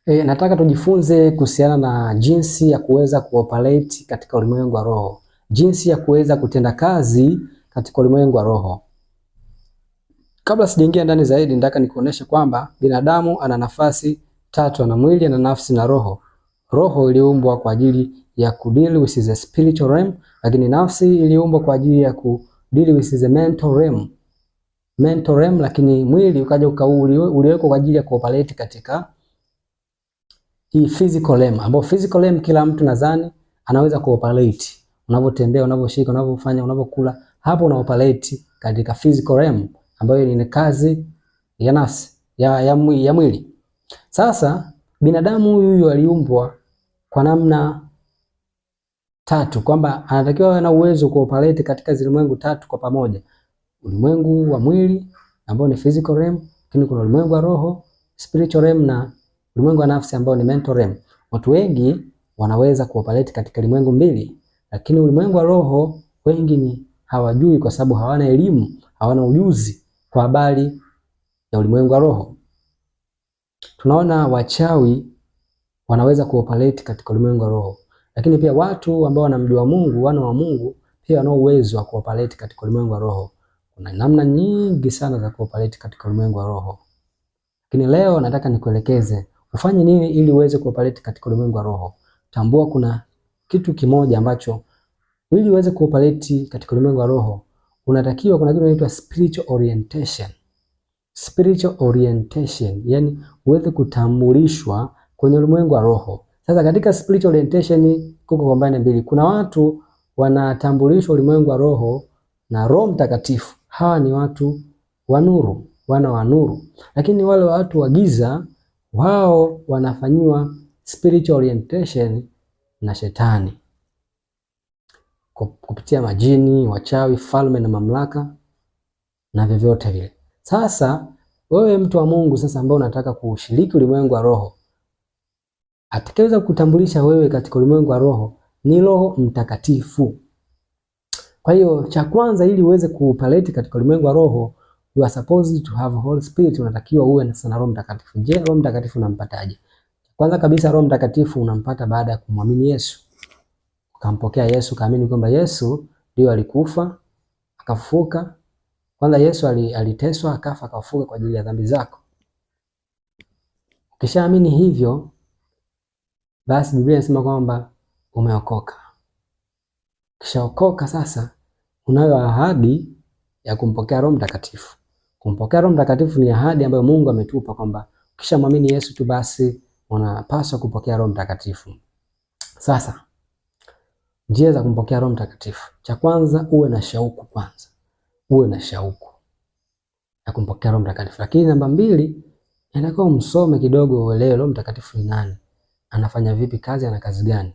Nataka tujifunze kuhusiana na jinsi ya kuweza kuoperate katika ulimwengu wa roho, jinsi ya kuweza kutenda kazi katika ulimwengu wa roho. Kabla sijaingia ndani zaidi, nataka nikuoneshe kwamba binadamu ana nafasi tatu: ana mwili, ana nafsi na roho. Roho iliumbwa kwa ajili ya kudeal with the spiritual realm, lakini nafsi iliumbwa kwa ajili ya kudeal with the mental realm. Mental realm, lakini mwili ukaja uliwekwa kwa ajili ya kuoperate katika hii physical realm, ambapo physical realm kila mtu nadhani anaweza kuoperate. Unavyotembea, unavyoshika, unavyofanya, unavyokula, hapo una operate katika physical realm ambayo ni kazi ya nafsi ya mwili. Sasa binadamu huyu huyu aliumbwa kwa namna tatu, kwamba anatakiwa awe na uwezo kuoperate katika ulimwengu tatu kwa pamoja: ulimwengu wa mwili ambao ni physical realm, lakini kuna ulimwengu wa roho spiritual realm, na ulimwengu wa nafsi ambao ni mental realm. Watu wengi wanaweza kuoperate katika ulimwengu mbili, lakini ulimwengu wa roho wengi ni hawajui, kwa sababu hawana elimu, hawana ujuzi kwa habari ya ulimwengu wa roho. Tunaona wachawi wanaweza kuoperate katika ulimwengu wa roho, lakini pia watu ambao wanamjua Mungu, wana wa Mungu, pia wanao uwezo wa kuoperate katika ulimwengu wa roho. Kuna namna nyingi sana za kuoperate katika ulimwengu wa roho, lakini leo nataka nikuelekeze ufanye nini ili uweze kuoperate katika ulimwengu wa roho. Tambua kuna kitu kimoja ambacho ili uweze kuoperate katika ulimwengu wa roho unatakiwa, kuna kitu kinaitwa spiritual orientation. Spiritual orientation, yani uweze kutambulishwa kwenye ulimwengu wa roho. Sasa katika spiritual orientation kuko combine mbili. Kuna watu wanatambulishwa ulimwengu wa roho na Roho Mtakatifu. Hawa ni watu wa nuru, wana wa nuru. Lakini wale watu wa giza wao wanafanyiwa spiritual orientation na shetani kupitia majini, wachawi, falme na mamlaka na vyovyote vile. Sasa wewe mtu wa Mungu sasa ambaye unataka kushiriki ulimwengu wa roho, atakayeweza kukutambulisha wewe katika ulimwengu wa roho ni Roho Mtakatifu. Kwa hiyo cha kwanza, ili uweze kuoperate katika ulimwengu wa roho, you are supposed to have Holy Spirit, unatakiwa uwe na Roho Mtakatifu. Je, Roho Mtakatifu unampataje? Kwanza kabisa Roho Mtakatifu unampata baada ya kumwamini Yesu. Ukampokea Yesu, kaamini kwamba Yesu ndio alikufa akafufuka. Kwanza Yesu aliteswa akafa akafufuka kwa ajili ya dhambi zako. Ukishaamini hivyo, basi Biblia inasema kwamba umeokoka. Ukishaokoka sasa, unayo ahadi ya kumpokea Roho Mtakatifu. Kumpokea Roho Mtakatifu ni ahadi ambayo Mungu ametupa kwamba ukishamwamini Yesu tu basi unapaswa kupokea Roho Mtakatifu. Sasa njia za kumpokea Roho Mtakatifu, cha kwanza uwe na shauku kwanza, uwe na shauku ya kumpokea Roho Mtakatifu. Lakini namba mbili, inatakiwa umsome kidogo, uelewe Roho Mtakatifu ni nani, anafanya vipi kazi, ana kazi gani.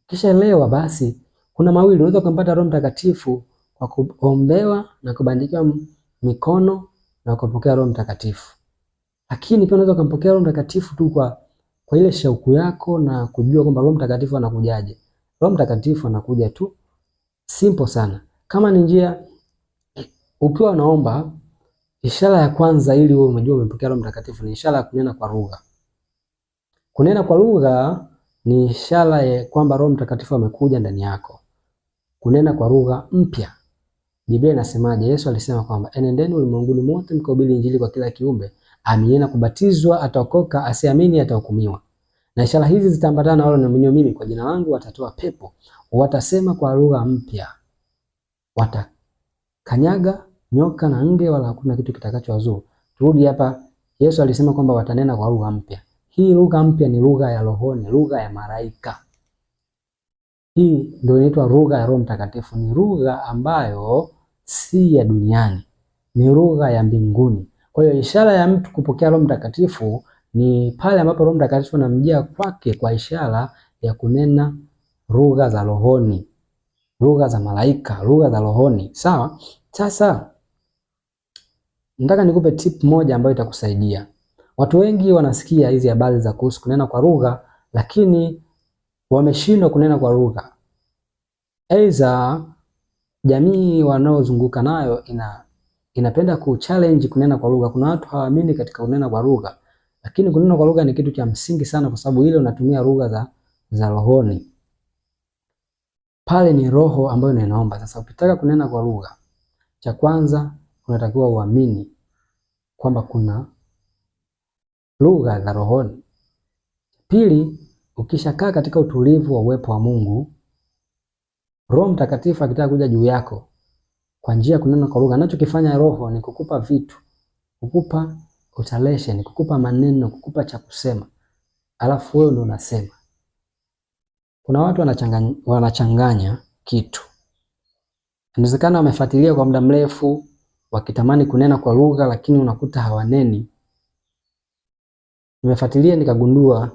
Kisha elewa basi, kuna mawili, unaweza kumpata Roho Mtakatifu kwa kuombewa na kubandikiwa mikono na kupokea Roho Mtakatifu. Lakini pia unaweza kumpokea Roho Mtakatifu tu kwa ile shauku yako na kujua kwamba Roho Mtakatifu anakujaje. Roho Mtakatifu anakuja tu simple sana. Kama ni njia, ukiwa unaomba, ishara ya kwanza ili wewe umejua umepokea Roho Mtakatifu ni ishara ya kunena kwa lugha. Kunena kwa lugha ni ishara ya kwamba Roho Mtakatifu amekuja ndani yako. Kunena kwa lugha mpya. Biblia inasemaje? Yesu alisema kwamba enendeni ulimwenguni mote mkahubiri Injili kwa kila kiumbe, aminiye na kubatizwa ataokoka, asiamini atahukumiwa. Na ishara hizi zitaambatana na wale wanaoamini mimi, kwa jina langu watatoa pepo, watasema kwa lugha mpya, watakanyaga nyoka na nge, wala hakuna kitu kitakachowazuru. Turudi hapa, Yesu alisema kwamba watanena kwa lugha mpya. Hii lugha mpya ni lugha ya rohoni, lugha ya malaika. Hii ndio inaitwa lugha ya Roho Mtakatifu. Ni lugha ambayo si ya duniani, ni lugha ya mbinguni. Kwa hiyo ishara ya mtu kupokea Roho Mtakatifu ni pale ambapo Roho Mtakatifu anamjia kwake kwa ishara ya kunena lugha za rohoni, lugha za malaika, lugha za rohoni. Sawa? Sasa nataka nikupe tip moja ambayo itakusaidia. Watu wengi wanasikia hizi habari za kuhusu kunena kwa lugha, lakini wameshindwa kunena kwa lugha. Aidha, jamii wanaozunguka nayo inapenda ku challenge kunena kwa lugha. Kuna watu hawaamini katika kunena kwa lugha, Lakini kunena kwa lugha ni kitu cha msingi sana, kwa sababu ile unatumia lugha za rohoni. Pale ni roho ambayo ninaomba. Sasa ukitaka kunena kwa lugha, cha kwanza unatakiwa uamini kwamba kuna lugha za rohoni. Pili, ukishakaa katika utulivu wa uwepo wa Mungu, Roho Mtakatifu akitaka kuja juu yako kwa njia ya kunena kwa lugha, anachokifanya Roho ni kukupa vitu, kukupa utterance, kukupa maneno, kukupa cha kusema, alafu wewe ndio unasema. Kuna watu wanachanganya kitu. Inawezekana wamefuatilia kwa muda mrefu wakitamani kunena kwa lugha, lakini unakuta hawaneni. Nimefuatilia nikagundua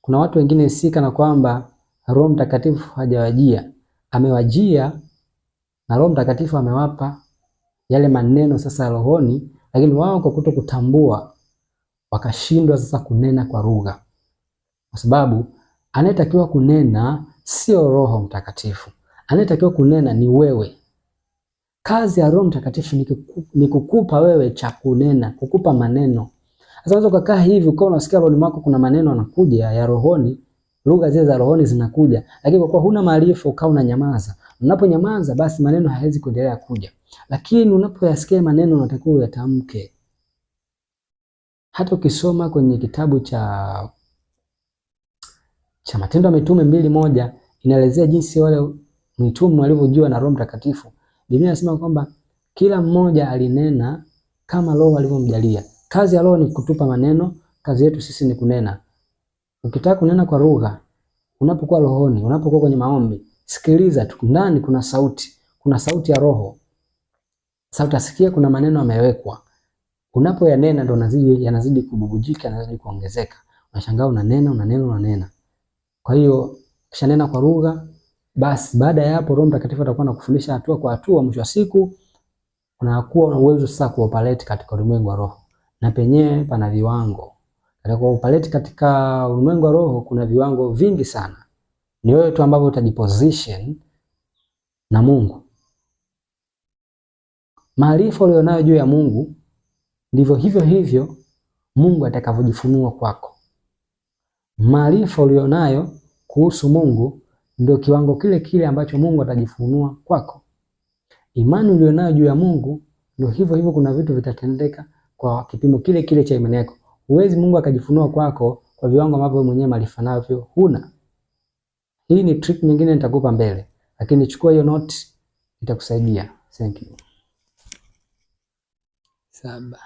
kuna watu wengine si kana kwamba Roho Mtakatifu hajawajia, amewajia na Roho Mtakatifu amewapa yale maneno sasa ya rohoni, lakini wao kwa kuto kutambua wakashindwa sasa kunena kwa lugha, kwa sababu anayetakiwa kunena sio Roho Mtakatifu, anayetakiwa kunena ni wewe. Kazi ya Roho Mtakatifu ni kukupa wewe cha kunena, kukupa maneno. Sasa unaweza ukakaa hivi ukawa unasikia rohoni mwako kuna maneno yanakuja ya rohoni, lugha zile za rohoni zinakuja, lakini kwa kuwa huna maarifa ukawa unanyamaza. Unaponyamaza basi maneno hayawezi kuendelea kuja, lakini unapoyasikia maneno unatakiwa uyatamke. Hata ukisoma kwenye kitabu cha Matendo ya Mitume 2:1 inaelezea jinsi wale mitume walivyojua na Roho Mtakatifu. Biblia inasema kwamba kila mmoja alinena kama Roho alivyomjalia. Kazi ya Roho ni kutupa maneno, kazi yetu sisi ni kunena. Ukitaka kunena kwa lugha, unapokuwa rohoni, unapokuwa kwenye maombi, sikiliza tu, ndani kuna sauti, kuna sauti ya Roho. Sasa utasikia kuna maneno yamewekwa. Unapoyanena ndo yanazidi kububujika, yanazidi kuongezeka. Unashangaa unanena, unanena, unanena. Kwa hiyo kisha nena kwa lugha, basi baada ya hapo Roho Mtakatifu atakuwa anakufundisha hatua kwa hatua. Mwisho wa siku unakuwa una uwezo sasa kuoperate katika ulimwengu wa roho, na penyewe pana viwango. Katika kuoperate katika ulimwengu wa roho kuna viwango vingi sana. Ni wewe tu ambavyo utajiposition na Mungu. Maarifa ulionayo juu ya Mungu ndivyo hivyo hivyo Mungu atakavyojifunua kwako. Maarifa ulionayo kuhusu Mungu ndio kiwango kile kile ambacho Mungu atajifunua kwako. Imani ulionayo juu ya Mungu ndio hivyo hivyo, kuna vitu vitatendeka kwa kipimo kile kile cha imani yako. Huwezi Mungu akajifunua kwako kwa viwango ambavyo mwenyewe maarifa navyo huna. Hii ni trick nyingine nitakupa mbele, lakini chukua hiyo note, itakusaidia. Thank you. 7.